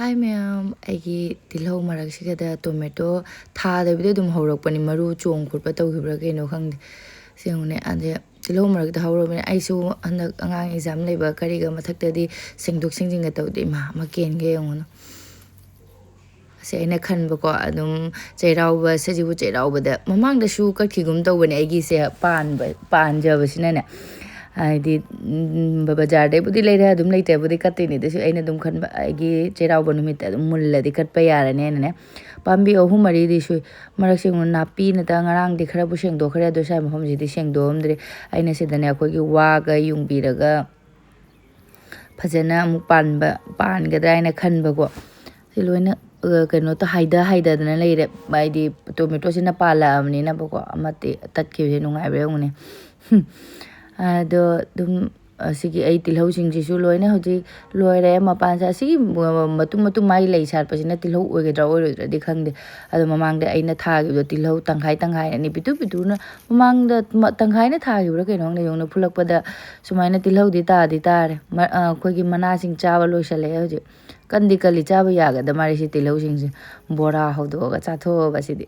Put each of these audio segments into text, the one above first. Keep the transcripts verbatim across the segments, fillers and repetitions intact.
ꯍꯥꯏ ꯃꯌꯥꯝ, ꯑꯩꯒꯤ ꯇꯤꯜꯍꯧ ꯃꯔꯛꯁꯤꯒꯗ ꯇꯣꯃꯦꯇꯣ ꯊꯥꯗꯕꯤꯗ ꯑꯗꯨꯝ ꯍꯧꯔꯛꯄꯅꯤ, ꯃꯔꯨ ꯆꯣꯡ ꯈꯣꯠꯄ ꯇꯧꯈꯤꯕ꯭ꯔꯥ ꯀꯩꯅꯣ ꯈꯪꯗꯦ꯫ ꯁꯤ ꯌꯦꯡꯉꯨꯅꯦ, ꯑꯗ ꯇꯤꯜꯍꯧ ꯃꯔꯛꯇ ꯍꯧꯔꯕꯅꯤ꯫ ꯑꯩꯁꯨ ꯍꯟꯗꯛ ꯑꯉꯥꯡ ꯑꯦꯛꯖꯥꯝ ꯂꯩꯕ ꯀꯔꯤꯒ ꯃꯊꯛꯇꯗꯤ ꯁꯦꯡꯗꯣꯛ ꯁꯦꯡꯖꯤꯟꯒ ꯇꯧꯗꯦ, ꯏꯃꯥ ꯑꯃ ꯀꯦꯟꯒꯦ ꯌꯦꯡꯉꯨꯅ꯫ ꯑꯁꯤ ꯑꯩꯅ ꯈꯟꯕꯀꯣ, ꯑꯗꯨꯝ ꯆꯩꯔꯥꯎꯕ, ꯁꯖꯤꯕꯨ ꯆꯩꯔꯥꯎꯕꯗ ꯃꯃꯥꯡꯗꯁꯨ ꯀꯠꯈꯤꯒꯨꯝ ꯇꯧꯕꯅꯦ ꯑꯩꯒꯤꯁꯦ ꯄꯥꯟꯕ, ꯄꯥꯟꯖꯕꯁꯤꯅꯅꯦ꯫ ꯍꯥꯏꯗꯤ, ꯎꯝ, ꯕ-, ꯕꯖꯥꯔꯗꯩꯕꯨꯗꯤ ꯂꯩꯔꯦ, ꯑꯗꯨꯝ ꯂꯩꯇꯕꯨꯗꯤ ꯀꯠꯇꯣꯏꯅꯦ꯫ ꯑꯗꯨꯁꯨ ꯑꯩꯅ ꯑꯗꯨꯝ ꯈꯟꯕ, ꯑꯩꯒꯤ ꯆꯩꯔꯥꯎꯕ ꯅꯨꯃꯤꯠꯇ ꯑꯗꯨꯝ ꯃꯨꯜꯂꯗꯤ ꯀꯠꯄ ꯌꯥꯔꯅꯦꯅꯅꯦ꯫ ꯄꯥꯝꯕꯤ ꯑꯍꯨꯝ ꯃꯔꯤꯗꯤ ꯁꯨꯏ꯫ ꯃꯔꯛꯁꯤ ꯑꯃꯨꯛ ꯅꯥꯄꯤꯅꯇ ꯉꯔꯥꯡꯗꯤ ꯈꯔꯕꯨ ꯁꯦꯡꯗꯣꯛꯈ꯭ꯔꯦ, ꯑꯗꯣ ꯁ꯭ꯋꯥꯏ ꯃꯐꯝꯁꯤꯗꯤ ꯁꯦꯡꯗꯣꯛꯑꯝꯗ꯭ꯔꯤ꯫ ꯑꯩꯅ ꯁꯤꯗꯅꯦ ꯑꯩꯈꯣꯏꯒꯤ ꯋꯥꯒ ꯌꯨꯡꯕꯤꯔꯒ ꯐꯖꯅ ꯑꯃꯨꯛ ꯄꯥꯟꯕ, ꯄꯥꯟꯒꯗ꯭ꯔꯥ ꯍꯥꯏꯅ ꯈꯟꯕꯀꯣ꯫ ꯁꯤ ꯂꯣꯏꯅ, ꯑ, ꯀꯩꯅꯣ ꯇꯧ-, ꯍꯥꯏꯗ ꯍꯥꯏꯗꯗꯅ ꯂꯩꯔꯦ꯫ ꯍꯥꯏꯗꯤ ꯇꯣꯃꯦꯇꯣꯁꯤꯅ ꯄꯥꯜꯂꯛꯑꯕꯅꯤꯅꯕꯀꯣ, ꯑꯃꯗꯤ ꯇꯠꯈꯤꯕꯁꯦ ꯅꯨꯡꯉꯥꯏꯕ꯭ꯔꯥ ꯌꯦꯡꯉꯨꯅꯦ꯫ ꯑꯗꯣ ꯑꯗꯨꯝ ꯑꯁꯤꯒꯤ ꯑꯩ ꯇꯤꯜꯍꯧꯁꯤꯡꯁꯤꯁꯨ ꯂꯣꯏꯅ ꯍꯧꯖꯤꯛ ꯂꯣꯏꯔꯦ꯫ ꯃꯄꯥꯟꯁꯦ ꯑꯁꯤꯒꯤ ꯃꯇꯨꯝ ꯃꯇꯨꯝ ꯃꯥꯒꯤ ꯂꯩ ꯁꯥꯠꯄꯁꯤꯅ ꯇꯤꯜꯍꯧ ꯑꯣꯏꯒꯗ꯭ꯔꯥ ꯑꯣꯏꯔꯣꯏꯗ꯭ꯔꯗꯤ ꯈꯪꯗꯦ꯫ ꯑꯗꯣ ꯃꯃꯥꯡꯗ ꯑꯩꯅ ꯊꯥꯈꯤꯕꯗꯣ ꯇꯤꯜꯍꯧ ꯇꯪꯈꯥꯏ ꯇꯪꯈꯥꯏꯅꯅꯤ, ꯄꯤꯛꯇꯨ ꯄꯤꯛꯇꯨꯅ ꯃꯃꯥꯡꯗ ꯃ-, ꯇꯪꯈꯥꯏꯅ ꯊꯥꯈꯤꯕ꯭ꯔꯥ ꯀꯩꯅꯣ ꯈꯪꯗꯦ꯫ ꯌꯦꯡꯉꯨꯅꯦ, ꯐꯨꯂꯛꯄꯗ ꯁꯨꯃꯥꯏꯅ ꯇꯤꯜꯍꯧꯗꯤ ꯇꯥꯗꯤ ꯇꯥꯔꯦ꯫ ꯃ-, ꯑ, ꯑꯩꯈꯣꯏꯒꯤ ꯃꯅꯥꯁꯤꯡ ꯆꯥꯕ ꯂꯣꯏꯁꯜꯂꯛꯑꯦ ꯍꯧꯖꯤꯛ꯫ ꯀꯟꯗꯤ ꯀꯜꯂꯤ, ꯆꯥꯕ ꯌꯥꯒꯗ ꯃꯥꯜꯂꯦ ꯁꯤ ꯇꯤꯜꯍꯧꯁꯤꯡꯁꯦ꯫ ꯕꯣꯔꯥ ꯍꯧꯗꯣꯛꯑꯒ ꯆꯥꯊꯣꯛꯑꯕ ꯁꯤꯗꯤ꯫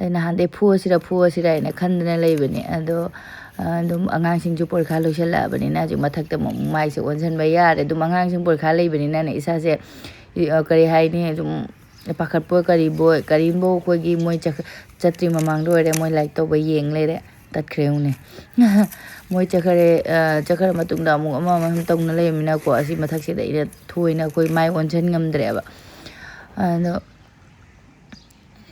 ꯑꯩ ꯅꯍꯥꯟꯗꯩ ꯐꯨꯑꯁꯤꯔ ꯐꯨꯑꯁꯤꯔ ꯍꯥꯏꯅ ꯈꯟꯗꯅ ꯂꯩꯕꯅꯦ꯫ ꯑꯗꯣ, ꯑ, ꯑꯗꯨꯝ ꯑꯉꯥꯡꯁꯤꯡꯁꯨ ꯄꯣꯔꯤꯈꯥ ꯂꯣꯏꯁꯜꯂꯛꯑꯕꯅꯤꯅ ꯍꯧꯖꯤꯛ ꯃꯊꯛꯇ ꯑꯃꯨꯛ ꯃꯥꯏꯁꯦ ꯑꯣꯟꯁꯤꯟꯕ ꯌꯥꯔꯦ꯫ ꯑꯗꯨꯝ ꯑꯉꯥꯡꯁꯤꯡ ꯄꯣꯔꯤꯈꯥ ꯂꯩꯕꯅꯤꯅꯅꯦ ꯏꯁꯥꯁꯦ, ꯑ, ꯀꯔꯤ ꯍꯥꯏꯅꯤ, ꯑꯗꯨꯝ ꯄꯥꯈꯠꯄꯣꯏ ꯀꯔꯤꯕꯣꯏ, ꯀꯔꯤꯝꯐꯥꯎ ꯑꯩꯈꯣꯏꯒꯤ ꯃꯣꯏ ꯆꯠꯈ-, ꯆꯠꯇ꯭ꯔꯤ ꯃꯃꯥꯡꯗ ꯑꯣꯏꯔꯦ, ꯃꯣꯏ ꯂꯥꯏꯔꯤꯛ ꯇꯧꯕ ꯌꯦꯡ ꯂꯩꯔꯦ꯫ ꯇꯠꯈ꯭ꯔꯦ ꯌꯦꯡꯉꯨꯅꯦ꯫ ꯃꯣꯏ ꯆꯠꯈ꯭ꯔꯦ, ꯑ, ꯆꯠꯈ꯭ꯔ ꯃꯇꯨꯡꯗ ꯑꯃꯨꯛ ꯑꯃ ꯑꯃ ꯁꯨꯝ ꯇꯧꯅ ꯂꯩꯔꯃꯤꯅꯀꯣ, ꯑꯁꯤ ꯃꯊꯛꯁꯤꯗ ꯑꯩꯅ ꯊꯣꯏꯅ ꯑꯩꯈꯣꯏ ꯃꯥꯏ ꯑꯣꯟꯁꯤꯟ ꯉꯝꯗ꯭ꯔꯦꯕ꯫ ꯑꯗꯣ,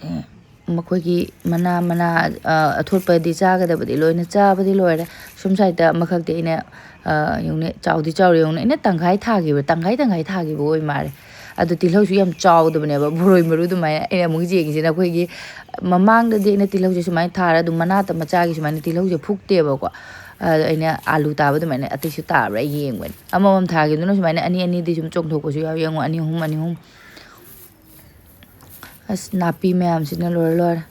ꯑꯦ, ꯃꯈꯣꯏꯒꯤ ꯃꯅꯥ, ꯃꯅꯥ, ꯑ, ꯑꯊꯣꯠꯄꯗꯤ ꯆꯥꯒꯗꯕꯗꯤ ꯂꯣꯏꯅ ꯆꯥꯕꯗꯤ ꯂꯣꯏꯔꯦ꯫ ꯁꯨꯝ ꯁꯥꯏꯗ ꯑꯃꯈꯛꯇꯤ ꯑꯩꯅ, ꯑ, ꯌꯦꯡꯉꯨꯅꯦ, ꯆꯥꯎꯗꯤ ꯆꯥꯎꯔꯦ ꯌꯦꯡꯉꯨꯅꯦ꯫ ꯑꯩꯅ ꯇꯪꯈꯥꯏ ꯊꯥꯈꯤꯕ, ꯇꯪꯈꯥꯏ ꯇꯪꯈꯥꯏ ꯊꯥꯈꯤꯕ ꯑꯣꯏ ꯃꯥꯜꯂꯦ꯫ ꯑꯗꯣ ꯇꯤꯜꯍꯧꯁꯨ ꯌꯥꯝ ꯆꯥꯎꯗꯕꯅꯦꯕ, ꯕꯣꯔꯣꯏ ꯃꯔꯨ ꯑꯗꯨꯃꯥꯏꯅ꯫ ꯑꯩꯅ ꯑꯃꯨꯛ ꯌꯦꯡꯉꯤꯁꯤꯅ ꯑꯩꯈꯣꯏꯒꯤ ꯃꯃꯥꯡꯗꯗꯤ ꯑꯩꯅ ꯇꯤꯜꯍꯧꯁꯦ ꯁꯨꯃꯥꯏꯅ ꯊꯥꯔ ꯑꯗꯨꯝ ꯃꯅꯥ ꯃꯆꯥꯒꯤ ꯁꯨꯃꯥꯏꯅ ꯇꯤꯜꯍꯧꯁꯦ ꯐꯨꯛꯇꯦꯕꯀꯣ꯫ ꯑꯗꯣ ꯑꯩꯅ ꯑꯥꯂꯨ ꯇꯥꯕ ꯑꯗꯨꯃꯥꯏꯅ ꯑꯇꯩꯁꯨ ꯇꯥꯕ꯭ꯔꯥ ꯌꯦꯡꯕꯅꯤ꯫ ꯑꯃꯃꯝ ꯊꯥꯈꯤꯕꯗꯨꯅ ꯁꯨꯃꯥꯏꯅ ꯑꯅꯤ ꯑꯅꯤꯗꯤ ꯁꯨꯝ ꯆꯣꯡꯊꯣꯛꯄꯁꯨ ꯌꯥꯎꯋꯤ꯫ ꯌꯦꯡꯉꯣ, ꯑꯅꯤ ꯑꯍꯨꯝ, ꯑꯅꯤ ꯑꯍꯨꯝ꯫ ꯑꯁ, ꯅꯥꯄꯤ ꯃꯌꯥꯝꯁꯤꯅ ꯂꯣꯏꯔꯦ, ꯂꯣꯏꯔꯦ꯫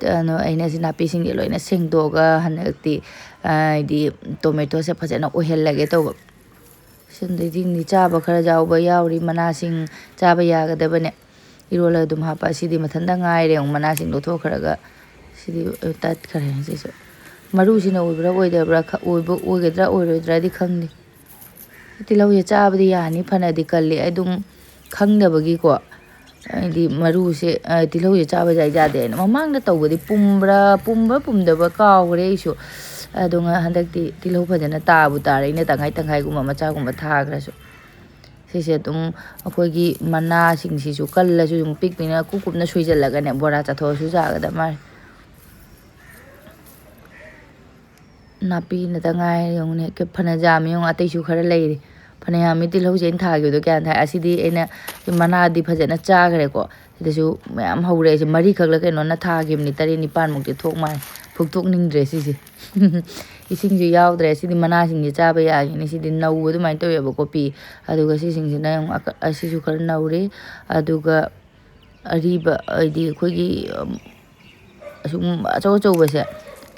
ꯑꯗꯣ ꯑꯩꯅ ꯁꯤ ꯅꯥꯄꯤꯁꯤꯡꯁꯦ ꯂꯣꯏꯅ ꯁꯦꯡꯗꯣꯛꯑꯒ ꯍꯟꯗꯛꯇꯤ, ꯍꯥꯏꯗꯤ, ꯇꯣꯃꯦꯇꯣꯁꯦ ꯐꯖꯅ ꯑꯣꯏꯍꯜꯂꯒꯦ ꯇꯧꯕ꯫ ꯁꯤꯗꯩꯗꯤ ꯆꯥꯕ ꯈꯔ ꯌꯥꯎꯕ ꯌꯥꯎꯔꯤ, ꯃꯅꯥꯁꯤꯡ ꯆꯥꯕ ꯌꯥꯒꯗꯕꯅꯦ꯫ ꯏꯔꯣꯜꯂꯒ ꯑꯗꯨꯝ ꯍꯥꯞꯄ꯫ ꯁꯤꯗꯤ ꯃꯊꯟꯇ ꯉꯥꯏꯔꯦ꯫ ꯑꯃꯨꯛ ꯃꯅꯥꯁꯤꯡ ꯂꯧꯊꯣꯛꯈ꯭ꯔꯒ ꯁꯤꯗꯤ ꯇꯠꯈ꯭ꯔꯦ꯫ ꯁꯤꯁꯨ ꯃꯔꯨꯁꯤꯅ ꯑꯣꯏꯕ꯭ꯔꯥ ꯑꯣꯏꯗꯕ꯭ꯔꯥ ꯈ-, ꯑꯣꯏꯕ, ꯑꯣꯏꯒꯗ꯭ꯔꯥ ꯑꯣꯏꯔꯣꯏꯗ꯭ꯔꯥꯗꯤ ꯈꯪꯗꯦ꯫ ꯇꯤꯜꯍꯧꯁꯦ ꯆꯥꯕꯗꯤ ꯌꯥꯅꯤ, ꯐꯅꯗꯤ ꯀꯜꯂꯤ꯫ ꯑꯩ ꯑꯗꯨꯝ ꯈꯪꯗꯕꯒꯤꯀꯣ, ꯍꯥꯏꯗꯤ ꯃꯔꯨꯁꯦ, ꯑ, ꯇꯤꯜꯍꯧꯁꯦ ꯆꯥꯕ ꯌꯥꯏ ꯌꯥꯗꯦ ꯍꯥꯏꯅ ꯃꯃꯥꯡꯗ ꯇꯧꯕꯗꯤ ꯄꯨꯝꯕ꯭ꯔꯥ, ꯄꯨꯝꯕ꯭ꯔꯥ ꯄꯨꯝꯗꯕ꯭ꯔꯥ ꯀꯥꯎꯈ꯭ꯔꯦ ꯑꯩꯁꯨ꯫ ꯑꯗꯣ ꯉ-, ꯍꯟꯗꯛꯇꯤ ꯇꯤꯜꯍꯧ ꯐꯖꯅ ꯇꯥꯕꯨ ꯇꯥꯔꯦ꯫ ꯑꯩꯅ ꯇꯪꯈꯥꯏ ꯇꯪꯈꯥꯏꯒꯨꯝꯕ ꯃꯆꯥꯒꯨꯝꯕ ꯊꯥꯈ꯭ꯔꯁꯨ꯫ ꯁꯤꯁꯦ ꯑꯗꯨꯝ ꯑꯩꯈꯣꯏꯒꯤ ꯃꯅꯥꯁꯤꯡꯁꯤꯁꯨ ꯀꯜꯂꯁꯨ ꯑꯗꯨꯝ ꯄꯤꯛ ꯄꯤꯛꯅ ꯀꯨꯞ ꯀꯨꯞꯅ ꯁꯣꯏꯖꯜꯂꯒꯅꯦ ꯕꯣꯔꯥ ꯆꯥꯊꯣꯛꯑꯁꯨ ꯌꯥꯒꯗꯕ ꯃꯥꯜꯂꯦ꯫ ꯅꯥꯄꯤꯅꯇ ꯉꯥꯏꯔꯦ ꯌꯦꯡꯉꯨꯅꯦ꯫ ꯀ-, ꯐꯅ ꯌꯥꯝꯃꯤ ꯌꯦꯡꯉꯨ, ꯑꯇꯩꯁꯨ ꯈꯔ ꯂꯩꯔꯤ꯫ ꯐꯅ ꯌꯥꯝꯃꯤ ꯇꯤꯜꯍꯧꯁꯦ ꯑꯩꯅ ꯊꯥꯈꯤꯕꯗꯣ ꯀꯌꯥ ꯊꯥꯏ? ꯑꯁꯤꯗꯤ ꯑꯩꯅ ꯃꯅꯥꯗꯤ ꯐꯖꯅ ꯆꯥꯈ꯭ꯔꯦꯀꯣ꯫ ꯁꯤꯗꯁꯨ ꯃꯌꯥꯝ ꯍꯧꯔꯦ꯫ ꯑꯩꯁꯦ ꯃꯔꯤꯈꯛꯂ ꯀꯩꯅꯣꯅ ꯊꯥꯈꯤꯕꯅꯤ, ꯇꯔꯦꯠ ꯅꯤꯄꯥꯟꯃꯨꯛꯇꯤ ꯊꯣꯛ ꯃꯥꯜꯂꯦ꯫ ꯐꯨꯛꯇꯣꯛꯅꯤꯡꯗ꯭ꯔꯦ ꯁꯤꯁꯦ꯫ ꯏꯁꯤꯡꯁꯨ ꯌꯥꯎꯗ꯭ꯔꯦ꯫ ꯁꯤꯗꯤ ꯃꯅꯥꯁꯤꯡꯁꯦ ꯆꯥꯕ ꯌꯥꯒꯅꯤ꯫ ꯁꯤꯗꯤ ꯅꯧꯕ ꯑꯗꯨꯃꯥꯏꯅ ꯇꯧꯋꯦꯕ ꯀꯣꯄꯤ꯫ ꯑꯗꯨꯒ ꯁꯤꯁꯤꯡꯁꯤꯅ ꯌꯦꯡꯉꯨ, ꯑꯀ-, ꯑꯁꯤꯁꯨ ꯈꯔ ꯅꯧꯔꯤ꯫ ꯑꯗꯨꯒ ꯑꯔꯤꯕ ꯍꯥꯏꯗꯤ ꯑꯩꯈꯣꯏꯒꯤ, ꯎꯝ, ꯑꯁꯨꯝ ꯑꯆꯧ ꯑꯆꯧꯕꯁꯦ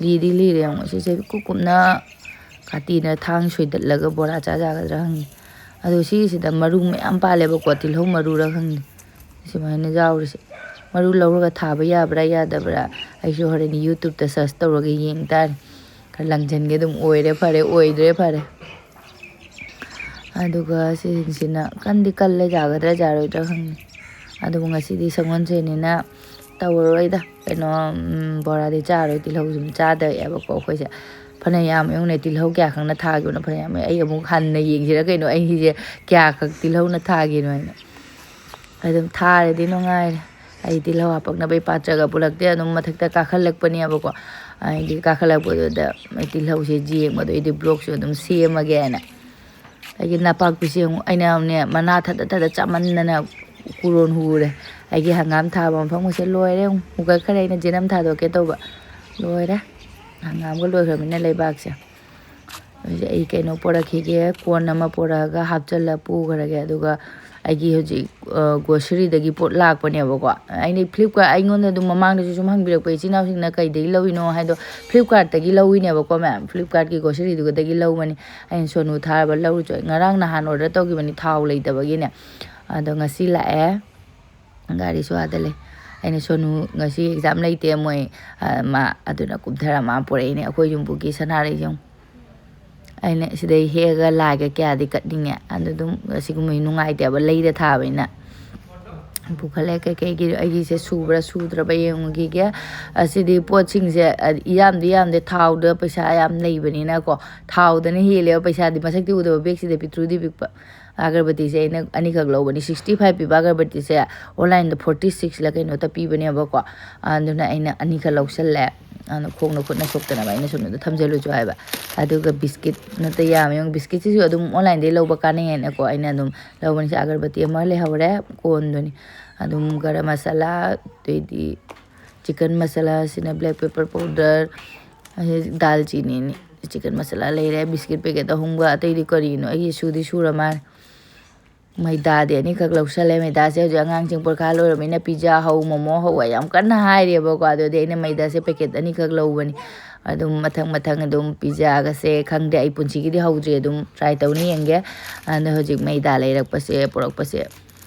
ꯂꯤꯗꯤ ꯂꯤꯔꯦ꯫ ꯌꯦꯡꯉꯣ, ꯁꯤꯁꯦ ꯀꯨꯞ ꯀꯨꯞꯅ ꯀꯥꯇꯤꯅ ꯊꯥꯡ ꯁꯣꯏꯗꯠꯂꯒ ꯕꯣꯔꯥ ꯆꯥ ꯌꯥꯒꯗ꯭ꯔꯥ ꯈꯪꯗꯦ꯫ ꯑꯗꯣ ꯁꯤꯁꯤꯗ ꯃꯔꯨ ꯃꯌꯥꯝ ꯄꯥꯜꯂꯦꯕꯀꯣ, ꯇꯤꯜꯍꯧ ꯃꯔꯨꯔ ꯈꯪꯗꯦ꯫ ꯁꯨꯃꯥꯏꯅ ꯌꯥꯎꯔꯤꯁꯦ꯫ ꯃꯔꯨ ꯂꯧꯔꯒ ꯊꯥꯕ ꯌꯥꯕ꯭ꯔꯥ ꯌꯥꯗꯕ꯭ꯔꯥ ꯑꯩꯁꯨ ꯍꯣꯔꯦꯟ YouTube-ꯇ search ꯇꯧꯔꯒ ꯌꯦꯡ ꯇꯥꯔꯦ꯫ ꯈꯔ ꯂꯪꯁꯤꯟꯒꯦ ꯑꯗꯨꯝ, ꯑꯣꯏꯔꯦ ꯐꯔꯦ, ꯑꯣꯏꯗ꯭ꯔꯦ ꯐꯔꯦ꯫ ꯑꯗꯨꯒ ꯁꯤꯁꯤꯡꯁꯤꯅ ꯀꯟꯗꯤ ꯀꯜꯂꯦ, ꯌꯥꯒꯗ꯭ꯔꯥ ꯌꯥꯔꯣꯏꯗ꯭ꯔꯥ ꯈꯪꯗꯦ꯫ ꯑꯗꯨꯕꯨ ꯉꯁꯤꯗꯤ ꯁꯒꯣꯜꯁꯦꯟꯅꯤꯅ ꯇꯧꯔꯔꯣꯏꯗ꯫ ꯀꯩꯅꯣ, ꯎꯝ, ꯕꯣꯔꯥꯗꯤ ꯆꯥꯔꯣꯏ, ꯇꯤꯜꯍꯧ ꯁꯨꯝ ꯆꯥꯗꯕꯕꯀꯣ ꯑꯩꯈꯣꯏꯁꯦ꯫ ꯐꯅ ꯌꯥꯝ ꯌꯦꯡꯉꯨꯅꯦ, ꯇꯤꯜꯍꯧ ꯀꯌꯥ ꯈꯛꯅ ꯊꯥꯈꯤꯕꯅꯣ, ꯐꯅ ꯌꯥꯝ꯫ ꯑꯩ ꯑꯃꯨꯛ ꯍꯟꯅ ꯌꯦꯡꯁꯤꯔ ꯀꯩꯅꯣ, ꯑꯩꯁꯦ ꯀꯌꯥ ꯈꯛ ꯇꯤꯜꯍꯧꯅ ꯊꯥꯈꯤꯅꯣ ꯍꯥꯏꯅ꯫ ꯑꯗꯨꯝ ꯊꯥꯔꯗꯤ ꯅꯨꯡꯉꯥꯏꯔꯦ꯫ ꯑꯩ ꯇꯤꯜꯍꯧ ꯍꯥꯄꯛꯅꯕꯩ ꯄꯥꯇ꯭ꯔꯒ ꯄꯨꯂꯛꯇꯦ, ꯑꯗꯨꯝ ꯃꯊꯛꯇ ꯀꯥꯈꯠꯂꯛꯄꯅꯦꯕꯀꯣ꯫ ꯍꯥꯏꯗꯤ ꯀꯥꯈꯠꯂꯛꯄꯗꯨꯗ ꯑꯩ ꯇꯤꯜꯍꯧꯁꯦ ꯌꯦꯡꯕꯗꯣ, ꯑꯩꯗꯤ vlog-ꯁꯨ ꯑꯗꯨꯝ ꯁꯦꯝꯃꯒꯦꯅ꯫ ꯑꯩꯒꯤ ꯅꯄꯥꯛꯄꯤꯁꯦ ꯑꯃꯨꯛ ꯑꯩꯅꯅꯦ ꯃꯅꯥ ꯊꯥꯗꯠ ꯊꯥꯗꯠ ꯆꯥꯃꯟꯗꯅ ꯀꯨꯔꯣꯟ ꯍꯨꯔꯦ꯫ ꯑꯩꯒꯤ ꯍꯪꯒꯥꯝ ꯊꯥꯕ ꯃꯐꯝꯒꯁꯦ ꯂꯣꯏꯔꯦ꯫ ꯑꯃꯨꯛ ꯍꯨꯒꯠꯈ꯭ꯔꯦ꯫ ꯑꯩꯅ ꯖꯦꯅꯝ ꯊꯥꯗꯣꯛꯀꯦ ꯇꯧꯕ꯫ ꯂꯣꯏꯔꯦ꯫ ꯍꯪꯒꯥꯝꯒ ꯂꯣꯏꯈ꯭ꯔꯕꯅꯤꯅ ꯂꯩꯕꯥꯛꯁꯦ꯫ ꯑꯩ ꯀꯩꯅꯣ ꯄꯣꯔꯛꯈꯤꯒꯦ, ꯀꯣꯟ ꯑꯃ ꯄꯣꯔꯛꯑꯒ ꯍꯥꯞꯆꯤꯜꯂ ꯄꯨꯈ꯭ꯔꯒꯦ꯫ ꯑꯗꯨꯒ ꯑꯩꯒꯤ ꯍꯧꯖꯤꯛ ꯒ꯭ꯔꯣꯁꯔꯤꯗꯒꯤ ꯄꯣꯠ ꯂꯥꯛꯄꯅꯦꯕꯀꯣ꯫ ꯑꯩꯅ ꯐ꯭ꯂꯤꯞꯀꯥꯔꯠ, ꯑꯩꯉꯣꯟꯗ ꯑꯗꯨꯝ ꯃꯃꯥꯡꯗꯁꯨ ꯁꯨꯝ ꯍꯪꯕꯤꯔꯛꯄ ꯏꯆꯤꯟ ꯏꯅꯥꯎꯁꯤꯡꯅ ꯀꯩꯗꯒꯤ ꯂꯧꯔꯤꯅꯣ ꯍꯥꯏꯗꯣ, ꯐ꯭ꯂꯤꯞꯀꯥꯔꯠꯇꯒꯤ ꯂꯧꯔꯤꯅꯦꯕꯀꯣ ꯃꯌꯥꯝ꯫ ꯐ꯭ꯂꯤꯞꯀꯥꯔꯠꯀꯤ ꯒ꯭ꯔꯣꯁꯔꯤꯗꯨꯗꯒꯤ ꯂꯧꯕꯅꯤ꯫ ꯑꯩꯅ ꯁꯣꯅꯨ ꯊꯥꯔꯕ ꯂꯧꯔꯨꯆꯣ꯫ ꯉꯔꯥꯡ ꯅꯍꯥꯟ ꯑꯣꯔꯗꯔ ꯇꯧꯈꯤꯕꯅꯤ ꯊꯥꯎ ꯂꯩꯇꯕꯒꯤꯅꯦ꯫ ꯑꯗꯣ ꯉꯁꯤ ꯂꯥꯛꯑꯦ꯫ ꯒꯥꯔꯤꯁꯨ ꯑꯥꯗ ꯂꯩ꯫ ꯑꯩꯅ ꯁꯣꯅꯨ ꯉꯁꯤ ꯑꯦꯛꯖꯥꯝ ꯂꯩꯇꯦ ꯃꯣꯏ, ꯑ, ꯃꯥ ꯑꯗꯨꯅ ꯀꯨꯝꯊꯔ ꯃꯥ ꯄꯨꯔꯛꯏꯅꯦ꯫ ꯑꯩꯈꯣꯏ ꯌꯨꯝꯕꯨꯒꯤ ꯁꯅꯥꯔꯩꯁꯦ ꯌꯦꯡꯉꯨ꯫ ꯑꯩꯅ ꯁꯤꯗꯩ ꯍꯦꯛꯑꯒ ꯂꯥꯏꯒ ꯀꯌꯥꯗꯤ ꯀꯠꯅꯤꯡꯉꯦ꯫ ꯑꯗꯨ ꯑꯗꯨꯝ ꯑꯁꯤꯒꯨꯝꯕꯗꯤ ꯅꯨꯡꯉꯥꯏꯇꯦꯕ, ꯂꯩꯔ ꯊꯥꯕꯅꯤꯅ꯫ ꯄꯨꯈꯠꯂꯦ꯫ ꯀꯩꯀꯩꯒꯤ ꯑꯩꯒꯤꯁꯦ ꯁꯨꯕ꯭ꯔꯥ ꯁꯨꯗ꯭ꯔꯕ ꯌꯦꯡꯉꯨꯈꯤꯒꯦ꯫ ꯑꯁꯤꯗꯤ ꯄꯣꯠꯁꯤꯡꯁꯦ, ꯑ, ꯏꯌꯥꯝꯗꯤ ꯌꯥꯝꯗꯦ, ꯊꯥꯎꯗ ꯄꯩꯁꯥ ꯌꯥꯝ ꯂꯩꯕꯅꯤꯅꯀꯣ꯫ ꯊꯥꯎꯗꯅ ꯍꯦꯜꯂꯦꯕ ꯄꯩꯁꯥꯗꯤ꯫ ꯃꯁꯛꯇꯤ ꯎꯗꯕ, ꯕꯦꯛꯁꯤꯗ ꯄꯤꯛꯇ꯭ꯔꯨꯗꯤ ꯄꯤꯛꯄ꯫ ꯑꯒꯔꯕꯇꯤꯁꯦ ꯑꯩꯅ ꯑꯅꯤꯈꯛ ꯂꯧꯕꯅꯤ꯫ Sixty five ꯄꯤꯕ ꯑꯒꯔꯕꯇꯤꯁꯦ ꯑꯣꯟꯂꯥꯏꯟꯗ forty six ꯂ ꯀꯩꯅꯣꯇ ꯄꯤꯕꯅꯦꯕꯀꯣ꯫ ꯑꯗꯨꯅ ꯑꯩꯅ ꯑꯅꯤꯈꯛ ꯂꯧꯁꯜꯂꯦ꯫ ꯑꯗꯨꯅ ꯈꯣꯡꯅ ꯈꯨꯠꯅ ꯁꯣꯛꯇꯅꯕ ꯑꯩꯅ ꯁꯣꯝꯗ ꯊꯝꯖꯜꯂꯨꯁꯨ ꯍꯥꯏꯕ꯫ ꯑꯗꯨꯒ ꯕꯤꯁꯀꯤꯠ ꯅꯠꯇ ꯌꯥꯝꯃꯦ꯫ ꯌꯦꯡꯉꯨ, ꯕꯤꯁꯀꯤꯠꯁꯤꯁꯨ ꯑꯗꯨꯝ ꯑꯣꯟꯂꯥꯏꯟꯗꯒꯤ ꯂꯧꯕ ꯀꯥꯟꯅꯩ ꯍꯥꯏꯅꯀꯣ ꯑꯩꯅ ꯑꯗꯨꯝ ꯂꯧꯕꯅꯤ꯫ ꯁꯤ ꯑꯒꯔꯕꯇꯤ ꯑꯃ ꯂꯩꯍꯧꯔꯦ, ꯀꯣꯟꯗꯨꯅꯤ꯫ ꯑꯗꯨꯝ ꯒꯔꯝ ꯃꯁꯥꯂꯥ, ꯑꯗꯩꯗꯤ ꯆꯤꯛꯀꯟ ꯃꯁꯥꯂꯥ, ꯁꯤꯅ ꯕ꯭ꯂꯦꯛ ꯄꯦꯄꯔ ꯄꯥꯎꯗꯔ, ꯑꯁꯤ ꯗꯥꯜꯆꯤꯅꯤꯅꯤ꯫ ꯆꯤꯛꯀꯟ ꯃꯁꯥꯂꯥ ꯂꯩꯔꯦ, ꯕꯤꯁꯀꯤꯠ ꯄꯦꯀꯦꯠ ꯑꯍꯨꯝꯒ, ꯑꯇꯩꯗꯤ ꯀꯔꯤꯅꯣ ꯑꯩꯒꯤ ꯁꯨꯗꯤ ꯁꯨꯔ ꯃꯥꯜꯂꯦ꯫ ꯃꯩꯗꯥꯗꯤ ꯑꯅꯤꯈꯛ ꯂꯧꯁꯜꯂꯦ꯫ ꯃꯩꯗꯥꯁꯦ ꯍꯧꯖꯤꯛ ꯑꯉꯥꯡꯁꯤꯡ ꯄꯔꯤꯈꯥ ꯂꯣꯏꯔꯕꯅꯤꯅ ꯄꯤꯖꯥ ꯍꯧ, ꯃꯣꯃꯣ ꯍꯧ ꯌꯥꯝ ꯀꯟꯅ ꯍꯥꯏꯔꯤꯕꯀꯣ꯫ ꯑꯗꯨꯗꯤ ꯑꯩꯅ ꯃꯩꯗꯥꯁꯦ ꯄꯦꯀꯦꯠ ꯑꯅꯤꯈꯛ ꯂꯧꯕꯅꯤ꯫ ꯑꯗꯨꯝ ꯃꯊꯪ ꯃꯊꯪ ꯑꯗꯨꯝ ꯄꯤꯖꯥꯒꯁꯦ ꯈꯪꯗꯦ, ꯑꯩ ꯄꯨꯟꯁꯤꯒꯤꯗꯤ ꯍꯧꯗ꯭ꯔꯤ, ꯑꯗꯨꯝ ꯇ꯭ꯔꯥꯏ ꯇꯧꯅꯤ, ꯌꯦꯡꯒꯦ꯫ ꯑꯗꯣ ꯍꯧꯖꯤꯛ ꯃꯩꯗꯥ ꯂꯩꯔꯛꯄꯁꯦ, ꯄꯨꯔꯛꯄꯁꯦ,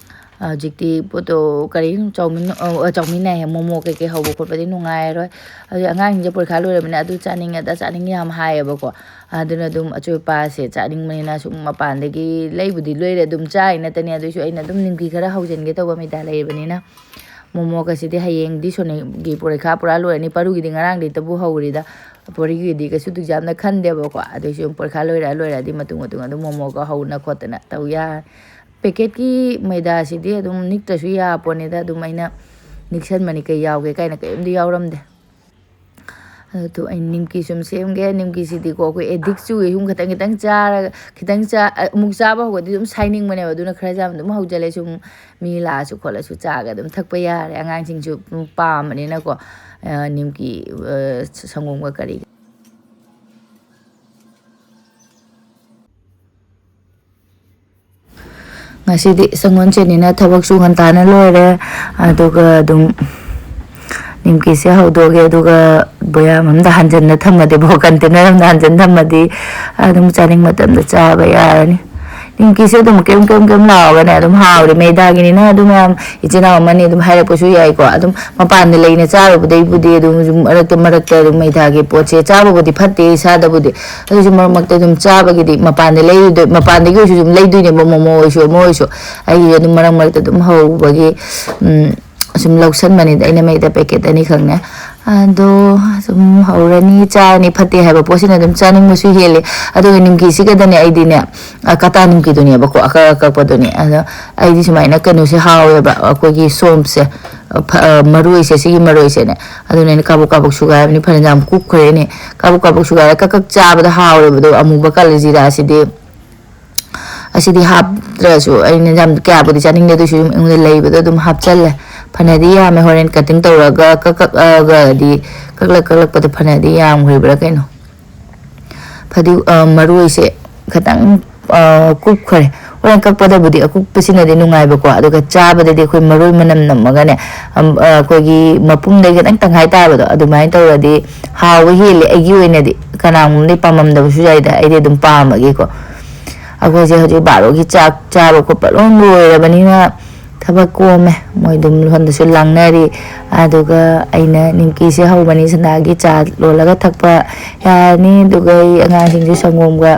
ꯍꯧꯖꯤꯛꯇꯤ ꯄꯣꯠꯇꯣ ꯀꯔꯤ ꯆꯥꯎꯃꯤꯟ-, ꯑ, ꯆꯥꯎꯃꯤꯟ ꯍꯥꯏꯌꯦ, ꯃꯣꯃꯣ ꯀꯩꯀꯩ ꯍꯧꯕ ꯈꯣꯠꯄꯗꯤ ꯅꯨꯡꯉꯥꯏꯔꯔꯣꯏ꯫ ꯍꯧꯖꯤꯛ ꯑꯉꯥꯡꯁꯤꯡꯁꯦ ꯄꯔꯤꯈꯥ ꯂꯣꯏꯔꯕꯅꯤꯅ ꯑꯗꯨ ꯆꯥꯅꯤꯡꯉꯦ, ꯑꯗꯥ ꯆꯥꯅꯤꯡꯉꯦ ꯌꯥꯝ ꯍꯥꯏꯌꯦꯕꯀꯣ꯫ ꯑꯗꯨꯅ ꯑꯗꯨꯝ ꯑꯆꯣꯏ ꯑꯄꯥꯁꯦ ꯆꯥꯅꯤꯡꯕꯅꯤꯅ ꯁꯨꯝ ꯃꯄꯥꯟꯗꯒꯤ ꯂꯩꯕꯨꯗꯤ ꯂꯩꯔꯦ, ꯑꯗꯨꯝ ꯆꯥꯔꯤ ꯅꯠꯇꯅꯤ꯫ ꯑꯗꯨꯏꯁꯨ ꯑꯩꯅ ꯑꯗꯨꯝ ꯅꯤꯝꯀꯤ ꯈꯔ ꯍꯧꯖꯤꯟꯒꯦ ꯇꯧꯕ, ꯃꯩꯗꯥ ꯂꯩꯔꯕꯅꯤꯅ꯫ ꯃꯣꯃꯣꯒꯁꯤꯗꯤ ꯍꯌꯦꯡꯗꯤ ꯁꯣꯅꯤꯒꯤ ꯄꯔꯤꯈꯥ ꯄꯨꯔꯥ ꯂꯣꯏꯔꯅꯤ꯫ ꯄꯔꯨꯒꯤꯗꯤ ꯉꯔꯥꯡꯗꯩꯇꯕꯨ ꯍꯧꯔꯤꯗ꯫ ꯄꯔꯨꯒꯤꯗꯤ ꯀꯩꯁꯨ ꯌꯥꯝꯅ ꯈꯟꯗꯦꯕꯀꯣ꯫ ꯑꯗꯨꯏꯁꯨ ꯄꯔꯤꯈꯥ ꯂꯣꯏꯔ ꯂꯣꯏꯔꯗꯤ ꯃꯇꯨꯡ ꯃꯇꯨꯡ ꯑꯗꯨꯝ ꯃꯣꯃꯣꯒ ꯍꯧꯅ ꯈꯣꯠꯇꯅ ꯇꯧ ꯌꯥꯔꯅꯤ꯫ ꯄꯦꯀꯦꯠꯀꯤ ꯃꯩꯗꯥꯁꯤꯗꯤ ꯑꯗꯨꯝ ꯅꯤꯛꯇ꯭ꯔꯁꯨ ꯌꯥꯄꯣꯠꯅꯤꯗ꯫ ꯑꯗꯨꯝ ꯑꯩꯅ ꯅꯤꯛꯁꯟꯕꯅꯤ, ꯀꯩ ꯌꯥꯎꯒꯦ ꯀꯥꯏꯅ ꯀꯔꯤꯝꯇ ꯌꯥꯎꯔꯝꯗꯦ꯫ ꯑꯗꯨ ꯑꯩ ꯅꯤꯝꯀꯤ ꯁꯨꯝ ꯁꯦꯝꯒꯦ꯫ ꯅꯤꯝꯀꯤꯁꯤꯗꯤꯀꯣ ꯑꯩꯈꯣꯏ ꯑꯦꯗꯤꯛ ꯆꯨꯏ꯫ ꯁꯨꯝ ꯈꯤꯇꯪ ꯈꯤꯇꯪ ꯆꯥꯔꯒ, ꯈꯤꯇꯪ ꯆꯥ-, ꯑꯃꯨꯛ ꯆꯥꯕ ꯍꯧꯒꯗꯤ ꯑꯗꯨꯝ ꯁꯥꯏꯅꯤꯡꯕꯅꯦꯕ꯫ ꯑꯗꯨꯅ ꯈꯔ ꯌꯥꯝ ꯑꯗꯨꯝ ꯍꯧꯖꯤꯜꯂꯦ꯫ ꯁꯨꯝ ꯃꯤ ꯂꯥꯛꯑꯁꯨ ꯈꯣꯠꯂꯁꯨ ꯆꯥꯒ ꯑꯗꯨꯝ ꯊꯛꯄ ꯌꯥꯔꯦ꯫ ꯑꯉꯥꯡꯁꯤꯡꯁꯨ ꯑꯗꯨꯝ ꯄꯥꯝꯕꯅꯤꯅꯀꯣ, ꯑ, ꯅꯤꯝꯀꯤ, ꯑ, ꯁꯪꯒꯣꯝꯒ ꯀꯔꯤꯒ꯫ ꯉꯁꯤꯗꯤ ꯁꯪꯒꯣꯜꯁꯦꯟꯅꯤꯅ ꯊꯕꯛꯁꯨ ꯉꯟꯇꯥꯅ ꯂꯣꯏꯔꯦ꯫ ꯑꯗꯨꯒ ꯑꯗꯨꯝ ꯅꯤꯝꯀꯤꯁꯦ ꯍꯧꯗꯣꯛꯑꯒꯦ꯫ ꯑꯗꯨꯒ ꯕꯣꯌꯥꯝ ꯑꯝꯗ ꯍꯥꯟꯖꯟꯅ ꯊꯝꯃꯗꯤꯕꯣ, ꯀꯟꯇꯦꯅꯔ ꯑꯝꯗ ꯍꯥꯟꯖꯟ ꯊꯝꯃꯗꯤ ꯑꯗꯨꯝ ꯆꯥꯅꯤꯡ ꯃꯇꯝꯗ ꯆꯥꯕ ꯌꯥꯔꯅꯤ꯫ ꯅꯤꯝꯀꯤꯁꯦ ꯑꯗꯨꯝ ꯀꯩꯝ ꯀꯩꯝ ꯀꯩꯝ ꯂꯥꯎꯔꯒꯅꯦ ꯑꯗꯨꯝ ꯍꯥꯎꯔꯦ꯫ ꯃꯩꯗꯥꯒꯤꯅꯤꯅ ꯑꯗꯨꯝ ꯃꯌꯥꯝ ꯏꯆꯤꯟ ꯏꯅꯥꯎ ꯑꯃꯅꯤ ꯑꯗꯨꯝ ꯍꯥꯏꯔꯛꯄꯁꯨ ꯌꯥꯏꯀꯣ꯫ ꯑꯗꯨꯝ ꯃꯄꯥꯟꯗ ꯂꯩꯅ ꯆꯥꯔꯨꯕꯗꯩꯕꯨꯗꯤ ꯑꯗꯨꯝ ꯁꯨꯝ ꯃꯔꯛꯇ ꯃꯔꯛꯇ ꯑꯗꯨꯝ ꯃꯩꯗꯥꯒꯤ ꯄꯣꯠꯁꯦ ꯆꯥꯕꯕꯨꯗꯤ ꯐꯠꯇꯦ ꯏꯁꯥꯗꯕꯨꯗꯤ꯫ ꯑꯗꯨꯁꯨ ꯃꯔꯛ ꯃꯔꯛꯇ ꯑꯗꯨꯝ ꯆꯥꯕꯒꯤꯗꯤ ꯃꯄꯥꯟꯗ ꯂꯩꯔꯨꯗꯣꯏ-, ꯃꯄꯥꯟꯗꯒꯤ ꯑꯣꯏꯔꯁꯨ ꯑꯗꯨꯝ ꯂꯩꯗꯣꯏꯅꯦꯕ, ꯃꯣꯃꯣ ꯑꯣꯏꯔꯁꯨ ꯑꯃ ꯑꯣꯏꯔꯁꯨ꯫ ꯑꯩꯒꯤ ꯑꯗꯨꯝ ꯃꯔꯛ ꯃꯔꯛꯇ ꯑꯗꯨꯝ ꯍꯧꯕꯒꯤ, ꯎꯝ, ꯁꯨꯝ ꯂꯧꯁꯟꯕꯅꯤꯗ ꯑꯩꯅ ꯃꯩꯗ ꯄꯦꯀꯦꯠ ꯑꯅꯤꯈꯛꯅꯦ꯫ ꯑꯗꯣ ꯁꯨꯝ ꯍꯧꯔꯅꯤ, ꯆꯥꯔꯅꯤ, ꯐꯠꯇꯦ ꯍꯥꯏꯕ ꯄꯣꯠꯁꯤꯅ ꯑꯗꯨꯝ ꯆꯥꯅꯤꯡꯕꯁꯨ ꯍꯦꯜꯂꯤ꯫ ꯑꯗꯨꯒ ꯅꯤꯝꯀꯤꯁꯤꯒꯗꯅꯦ ꯑꯩꯗꯤꯅꯦ, ꯑ, ꯀꯇꯥ ꯅꯤꯝꯀꯤꯗꯨꯅꯦꯕꯀꯣ, ꯑꯀꯛ ꯑꯀꯛꯄꯗꯨꯅꯦ꯫ ꯑꯗꯣ ꯑꯩꯗꯤ ꯁꯨꯃꯥꯏꯅ ꯀꯩꯅꯣꯁꯦ ꯍꯥꯎꯋꯦꯕ, ꯑꯩꯈꯣꯏꯒꯤ ꯁꯣꯝꯁꯦ, ꯑ, ꯐ-, ꯑ, ꯃꯔꯣꯏꯁꯦ, ꯁꯤꯒꯤ ꯃꯔꯣꯏꯁꯦꯅꯦ꯫ ꯑꯗꯨꯅ ꯑꯩꯅ ꯀꯥꯕꯛ ꯀꯥꯕꯛ ꯁꯨꯒꯥꯏꯕꯅꯤ, ꯐꯅꯌꯥꯝ ꯀꯨꯞꯈ꯭ꯔꯦꯅꯦ꯫ ꯀꯥꯕꯛ ꯀꯥꯕꯛ ꯁꯨꯒꯥꯏꯔ ꯀꯛ ꯀꯛ ꯆꯥꯕꯗ ꯍꯥꯎꯋꯦꯕ꯫ ꯑꯗꯣ ꯑꯃꯨꯕ ꯀꯥꯂꯤ ꯖꯤꯔꯥꯁꯤꯗꯤ ꯑꯁꯤꯗꯤ ꯍꯥꯞꯇ꯭ꯔꯁꯨ ꯑꯩꯅ ꯌꯥꯝ ꯀꯌꯥꯕꯨꯗꯤ ꯆꯥꯅꯤꯡꯗꯦ, ꯑꯗꯨꯏꯁꯨ ꯑꯗꯨꯝ ꯑꯩꯉꯣꯟꯗ ꯂꯩꯕꯗꯣ ꯑꯗꯨꯝ ꯍꯥꯞꯆꯜꯂꯦ꯫ ꯐꯅꯗꯤ ꯌꯥꯝꯃꯦ, ꯍꯣꯔꯦꯟ ꯀꯠꯇꯤꯡ ꯇꯧꯔꯒ ꯀꯛ ꯀꯛꯑꯒꯗꯤ, ꯀꯛꯂꯛ ꯀꯛꯂꯛꯄꯗ ꯐꯅꯗꯤ ꯌꯥꯝꯈ꯭ꯔꯤꯕ꯭ꯔꯥ ꯀꯩꯅꯣ꯫ ꯐꯗꯤ, ꯑ, ꯃꯔꯣꯏꯁꯦ ꯈꯤꯇꯪ, ꯑ, ꯀꯨꯞꯈ꯭ꯔꯦ꯫ ꯍꯣꯔꯦꯟ ꯀꯛꯄꯗꯕꯨꯗꯤ ꯑꯀꯨꯞꯄꯁꯤꯅꯗꯤ ꯅꯨꯡꯉꯥꯏꯕꯀꯣ, ꯑꯗꯨꯒ ꯆꯥꯕꯗꯗꯤ ꯑꯩꯈꯣꯏ ꯃꯔꯣꯏ ꯃꯅꯝ ꯅꯝꯃꯒꯅꯦ, ꯑꯝ, ꯑ, ꯑꯩꯈꯣꯏꯒꯤ ꯃꯄꯨꯝꯗꯩ ꯈꯤꯇꯪ ꯇꯪꯈꯥꯏ ꯇꯥꯕꯗꯣ ꯑꯗꯨꯃꯥꯏꯅ ꯇꯧꯔꯗꯤ ꯍꯥꯎꯕ ꯍꯦꯜꯂꯦ꯫ ꯑꯩꯒꯤ ꯑꯣꯏꯅꯗꯤ ꯀꯅꯥꯒꯨꯝꯕꯗꯤ ꯄꯥꯝꯃꯝꯗꯕꯁꯨ ꯌꯥꯏꯗ, ꯑꯩꯗꯤ ꯑꯗꯨꯝ ꯄꯥꯝꯕꯒꯤꯀꯣ꯫ ꯑꯩꯈꯣꯏꯁꯦ ꯍꯧꯖꯤꯛ ꯕꯥꯔꯣꯒꯤ ꯆꯥꯛ ꯆꯥꯕ ꯈꯣꯠꯄ ꯂꯣꯏ ꯂꯣꯏꯔꯕꯅꯤꯅ ꯊꯕꯛ ꯀꯣꯝꯃꯦ꯫ ꯃꯣꯏ ꯑꯗꯨꯝ ꯁꯣꯝꯗꯁꯨ ꯂꯥꯡꯅꯔꯤ꯫ ꯑꯗꯨꯒ ꯑꯩꯅ ꯅꯤꯝꯀꯤꯁꯦ ꯍꯧꯕꯅꯤ, ꯁꯅꯥꯒꯤ ꯆꯥ ꯂꯣꯜꯂꯒ ꯊꯛꯄ ꯌꯥꯔꯅꯤ꯫ ꯑꯗꯨꯒ ꯑꯩ ꯑꯉꯥꯡꯁꯤꯡꯁꯨ ꯁꯪꯒꯣꯝꯒ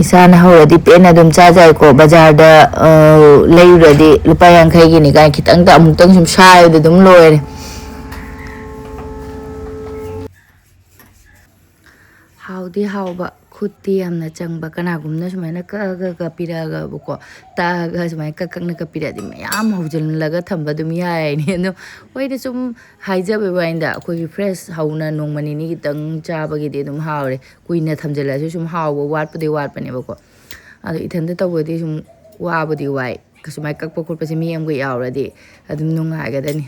ꯏꯁꯥꯅ ꯍꯧꯔꯗꯤ ꯄꯦꯟꯅ ꯑꯗꯨꯝ ꯆꯥꯖꯩꯀꯣ꯫ ꯕꯖꯥꯔꯗ, ꯑ, ꯂꯩꯔꯨꯔꯗꯤ ꯂꯨꯄꯥ ꯌꯥꯡꯈꯩꯒꯤꯅꯤ ꯀꯥꯏꯅ ꯈꯤꯇꯪꯗ ꯑꯃꯨꯛꯇꯪ ꯁꯨꯝ ꯁꯥꯏꯕꯗ ꯑꯗꯨꯝ ꯂꯣꯏꯔꯦ꯫ ꯍꯥꯎꯗꯤ ꯍꯥꯎꯕ, ꯈꯨꯠꯇꯤ ꯌꯥꯝꯅ ꯆꯪꯕ꯫ ꯀꯅꯥꯒꯨꯝꯕꯅ ꯁꯨꯃꯥꯏꯅ ꯀꯛꯑꯒ ꯄꯤꯔꯛꯑꯒꯕꯀꯣ, ꯇꯛꯑꯒ ꯁꯨꯃꯥꯏꯅ ꯀꯛ ꯀꯛꯅ ꯀꯛꯄꯤꯔꯛꯑꯗꯤ ꯃꯌꯥꯝ ꯍꯧꯖꯤꯜꯂꯒ ꯊꯝꯕ ꯑꯗꯨꯝ ꯌꯥꯏꯅꯦ꯫ ꯑꯗꯣ ꯍꯣꯏꯗ, ꯁꯨꯝ ꯍꯥꯏꯖꯕꯩ ꯋꯥꯅꯤꯗ, ꯑꯩꯈꯣꯏꯒꯤ ꯐ꯭ꯔꯦꯁ ꯍꯧꯅ ꯅꯣꯡꯃ ꯅꯤꯅꯤ ꯈꯤꯇꯪ ꯆꯥꯕꯒꯤꯗꯤ ꯑꯗꯨꯝ ꯍꯥꯎꯔꯦ꯫ ꯀꯨꯏꯅ ꯊꯝꯖꯤꯜꯂꯁꯨ ꯁꯨꯝ ꯍꯥꯎꯕ ꯋꯥꯠꯄꯗꯤ ꯋꯥꯠꯄꯅꯦꯕꯀꯣ꯫ ꯑꯗꯣ ꯏꯊꯟꯇ ꯇꯧꯕꯗꯤ ꯁꯨꯝ ꯋꯥꯕꯨꯗꯤ ꯋꯥꯏ꯫ ꯁꯨꯃꯥꯏꯅ ꯀꯛꯄ ꯈꯣꯠꯄꯁꯦ ꯃꯤ ꯑꯃꯒ ꯌꯥꯎꯔꯗꯤ ꯑꯗꯨꯝ ꯅꯨꯡꯉꯥꯏꯒꯗꯅꯤ꯫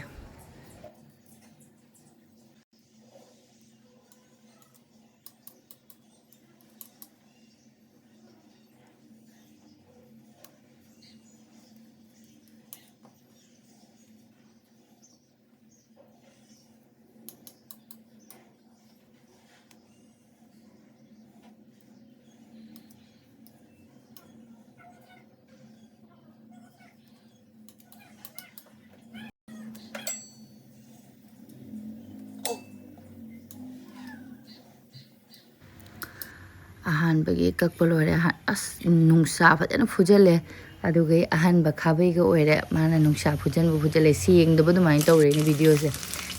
ꯑꯍꯥꯟꯕꯒꯤ ꯀꯛꯄ ꯂꯣꯏꯔꯦ꯫ ꯑꯍ-, ꯑꯁ, ꯅꯨꯡꯁꯥ ꯐꯖꯅ ꯐꯨꯖꯜꯂꯦ꯫ ꯑꯗꯨꯒ ꯑꯍꯟꯕ ꯈꯥꯕꯩꯒ ꯑꯣꯏꯔꯦ꯫ ꯃꯥꯅ ꯅꯨꯡꯁꯥ ꯐꯨꯖꯟꯕ ꯐꯨꯖꯜꯂꯦ꯫ ꯁꯦꯡꯗꯕ ꯑꯗꯨꯃꯥꯏꯅ ꯇꯧꯔꯦꯅꯦ ꯚꯤꯗꯤꯑꯣꯁꯦ꯫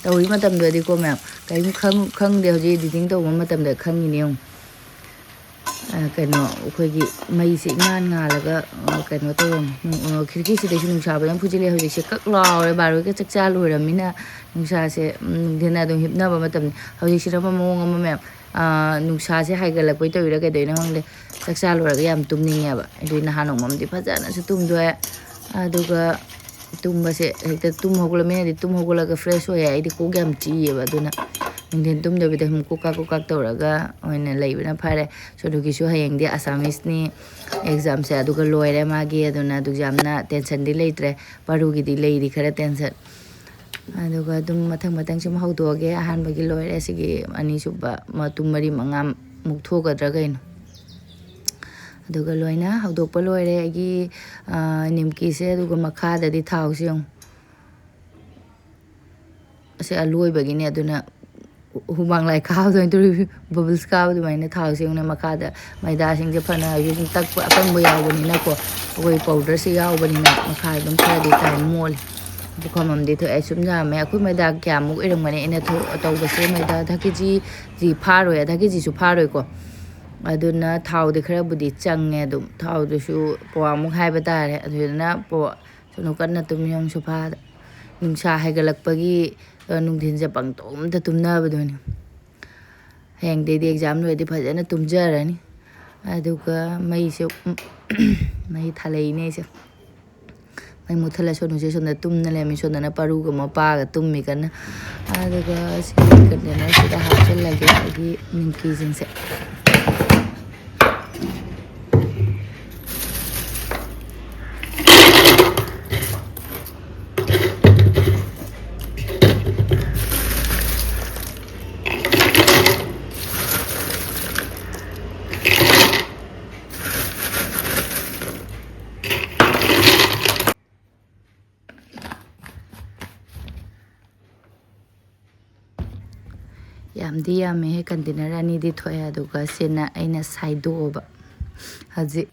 ꯇꯧꯔꯤ ꯃꯇꯝꯗꯨꯗꯗꯤꯀꯣ ꯃꯌꯥꯝ, ꯀꯔꯤꯝ ꯈꯪ-, ꯈꯪꯗꯦ꯫ ꯍꯧꯖꯤꯛ ꯏꯗꯤꯇꯤꯡ ꯇꯧꯕ ꯃꯇꯝꯗ ꯈꯪꯉꯤꯅꯦ ꯌꯦꯡꯉꯨ꯫ ꯑ, ꯀꯩꯅꯣ, ꯑꯩꯈꯣꯏꯒꯤ ꯃꯩꯁꯦ ꯏꯉꯥꯟ ꯉꯥꯜꯂꯒ, ꯑ, ꯀꯩꯅꯣ ꯇꯧꯔꯝꯃꯦ꯫ ꯎꯝ, ꯑ, ꯈꯤꯔꯀꯤꯁꯤꯗꯩꯁꯨ ꯅꯨꯡꯁꯥ ꯐꯖꯅ ꯐꯨꯖꯤꯜꯂꯦ꯫ ꯍꯧꯖꯤꯛꯁꯦ ꯀꯛ ꯂꯥꯎꯔꯦ꯫ ꯕꯥꯔꯣꯒ ꯆꯥꯛ ꯆꯥ ꯂꯣꯏꯔꯃꯤꯅ ꯅꯨꯡꯁꯥꯁꯦ, ꯎꯝ, ꯅꯨꯡꯊꯤꯜ ꯑꯗꯨꯝ ꯍꯤꯞꯅꯕ ꯃꯇꯝꯅꯤ꯫ ꯍꯧꯖꯤꯛꯁꯤꯅ ꯑꯃ ꯃꯑꯣꯡ ꯑꯃ ꯃꯌꯥꯝ, ꯑ, ꯅꯨꯡꯁꯥꯁꯦ ꯍꯥꯏꯒꯠꯂꯛꯄꯩ ꯇꯧꯔꯤꯔꯥ ꯀꯩꯗꯧꯔꯤꯅꯣ ꯈꯪꯗꯦ꯫ ꯆꯥꯛ ꯆꯥ ꯂꯣꯏꯔꯒ ꯌꯥꯝ ꯇꯨꯝꯅꯤꯡꯉꯦꯕ꯫ ꯑꯗꯨꯏ ꯅꯍꯥꯟ ꯅꯣꯡꯃꯝꯗꯤ ꯐꯖꯅꯁꯨ ꯇꯨꯝꯗꯣꯛꯑꯦ꯫ ꯑꯗꯨꯒ ꯇꯨꯝꯕꯁꯦ ꯍꯦꯛꯇ ꯇꯨꯝ ꯍꯧꯒꯠꯂ-, ꯃꯤꯅꯗꯤ ꯇꯨꯝ ꯍꯧꯒꯠꯂꯒ ꯐ꯭ꯔꯦꯁ ꯑꯣꯏꯌꯦ꯫ ꯑꯩꯗꯤ ꯀꯣꯛ ꯌꯥꯝ ꯆꯤꯛꯑꯦꯕ꯫ ꯑꯗꯨꯅ ꯅꯨꯡꯊꯤꯟ ꯇꯨꯝꯗꯕꯤꯗ ꯁꯨꯝ ꯀꯣꯛꯀꯥꯛ ꯀꯣꯛꯀꯥꯛ ꯇꯧꯔꯒ ꯑꯣꯏꯅ ꯂꯩꯕꯅ ꯐꯔꯦ꯫ ꯁꯣꯅꯨꯒꯤꯁꯨ ꯍꯌꯦꯡꯗꯤ ꯑꯁꯥꯃꯤꯁꯅꯤ ꯑꯦꯛꯖꯥꯝꯁꯦ, ꯑꯗꯨꯒ ꯂꯣꯏꯔꯦ ꯃꯥꯒꯤ꯫ ꯑꯗꯨꯅ ꯑꯗꯨ ꯌꯥꯝꯅ ꯇꯦꯟꯁꯟꯗꯤ ꯂꯩꯇ꯭ꯔꯦ꯫ ꯄꯥꯔꯨꯒꯤꯗꯤ ꯂꯩꯔꯤ ꯈꯔ ꯇꯦꯟꯁꯟ꯫ ꯑꯗꯨꯒ ꯑꯗꯨꯝ ꯃꯊꯪ ꯃꯊꯪ ꯁꯨꯝ ꯍꯧꯗꯣꯛꯑꯒꯦ꯫ ꯑꯍꯥꯟꯕꯒꯤ ꯂꯣꯏꯔꯦ꯫ ꯁꯤꯒꯤ ꯑꯅꯤꯁꯨꯕ ꯃꯇꯨꯝ ꯃꯔꯤ ꯃꯉꯥꯃꯨꯛ ꯊꯣꯛꯀꯗ꯭ꯔꯥ ꯀꯩꯅꯣ꯫ ꯑꯗꯨꯒ ꯂꯣꯏꯅ ꯍꯧꯗꯣꯛꯄ ꯂꯣꯏꯔꯦ ꯑꯩꯒꯤ, ꯑ, ꯅꯤꯝꯀꯤꯁꯦ꯫ ꯑꯗꯨꯒ ꯃꯈꯥꯗꯗꯤ ꯊꯥꯎꯁꯦ ꯌꯦꯡꯉꯨ꯫ ꯑꯁꯤ ꯑꯂꯣꯏꯕꯒꯤꯅꯦ꯫ ꯑꯗꯨꯅ ꯍꯨꯃꯥꯡ ꯂꯥꯏ ꯀꯥꯕꯗꯣ ꯑꯗꯨꯃꯥꯏꯅ ꯇꯧꯔꯤ, ꯕꯕꯜꯁ ꯀꯥꯕ ꯑꯗꯨꯃꯥꯏꯅ꯫ ꯊꯥꯎꯁꯦ ꯌꯦꯡꯉꯨꯅꯦ꯫ ꯃꯈꯥꯗ ꯃꯩꯗꯥꯁꯤꯡꯁꯦ ꯐꯅ ꯍꯧꯖꯤꯛ ꯁꯨꯝ ꯇꯛꯄ ꯑꯀꯪꯕ ꯌꯥꯎꯕꯅꯤꯅꯀꯣ, ꯑꯩꯈꯣꯏ ꯄꯥꯎꯗꯔꯁꯦ ꯌꯥꯎꯕꯅꯤꯅ ꯃꯈꯥꯗ ꯑꯗꯨꯝ ꯈꯔꯗꯤ ꯇꯥꯏ ꯃꯣꯜꯂꯦ꯫ ꯄꯨꯈꯝ ꯑꯃꯗꯤ ꯊꯣꯛꯑꯦ꯫ ꯁꯨꯝ ꯌꯥꯝꯃꯦ꯫ ꯑꯩꯈꯣꯏ ꯃꯩꯗꯥ ꯀꯌꯥꯃꯨꯛ ꯑꯣꯏꯔꯝꯒꯅꯤ ꯑꯩꯅ ꯊꯣ-, ꯇꯧꯕꯁꯦ? ꯃꯩꯗꯥ ꯑꯗ ꯀꯦ ꯖꯤ ꯐꯥꯔꯣꯏ, ꯑꯗ ꯀꯦ ꯖꯤꯁꯨ ꯐꯥꯔꯣꯏꯀꯣ꯫ ꯑꯗꯨꯅ ꯊꯥꯎꯗꯤ ꯈꯔꯕꯨꯗꯤ ꯆꯪꯉꯦ꯫ ꯑꯗꯨꯝ ꯊꯥꯎꯗꯨꯁꯨ ꯄꯋꯥꯃꯨꯛ ꯍꯥꯏꯕ ꯇꯥꯔꯦ꯫ ꯑꯗꯨꯗꯨꯅ ꯄꯋꯥ-, ꯁꯣꯅꯨ ꯀꯟꯅ ꯇꯨꯝꯃꯤ ꯌꯦꯡꯉꯨ ꯁꯣꯐꯥꯗ꯫ ꯅꯨꯡꯁꯥ ꯍꯥꯏꯒꯠꯂꯛꯄꯒꯤ, ꯑ, ꯅꯨꯡꯊꯤꯟꯁꯦ ꯄꯪꯇꯨꯝꯗ ꯇꯨꯝꯅꯕꯗꯨꯅꯤ꯫ ꯍꯌꯦꯡꯗꯩꯗꯤ ꯑꯦꯛꯖꯥꯝ ꯂꯣꯏꯔꯗꯤ ꯐꯖꯅ ꯇꯨꯝꯖꯔꯅꯤ꯫ ꯑꯗꯨꯒ ꯃꯩꯁꯦ, ꯎꯝ, ꯃꯩ ꯊꯥꯂꯛꯏꯅꯦ ꯑꯩꯁꯦ꯫ ꯃꯩ ꯃꯨꯠꯊꯠꯂ ꯁꯣꯅꯨꯁꯦ ꯁꯣꯝꯗ ꯇꯨꯝꯅ ꯂꯩꯔꯝꯃꯤ, ꯁꯣꯝꯗꯅ ꯄꯥꯔꯨꯒ ꯃꯄꯥꯒ ꯇꯨꯝꯃꯤ ꯀꯟꯅ꯫ ꯑꯗꯨꯒ ꯁꯤꯒꯤ ꯀꯟꯇꯦꯅꯔꯁꯤꯗ ꯍꯥꯞꯆꯤꯜꯂꯒꯦ ꯑꯩꯒꯤ ꯅꯤꯝꯀꯤꯁꯤꯡꯁꯦ꯫ ꯌꯥꯝ ꯌꯥꯝꯗꯤ ꯌꯥꯝꯃꯦꯍꯦ, container ꯑꯅꯤꯗꯤ ꯊꯣꯛꯑꯦ꯫ ꯑꯗꯨꯒ ꯁꯤꯅ ꯑꯩꯅ ꯁꯥꯏꯗꯣꯛꯑꯕ꯫ ꯍꯧꯖꯤꯛ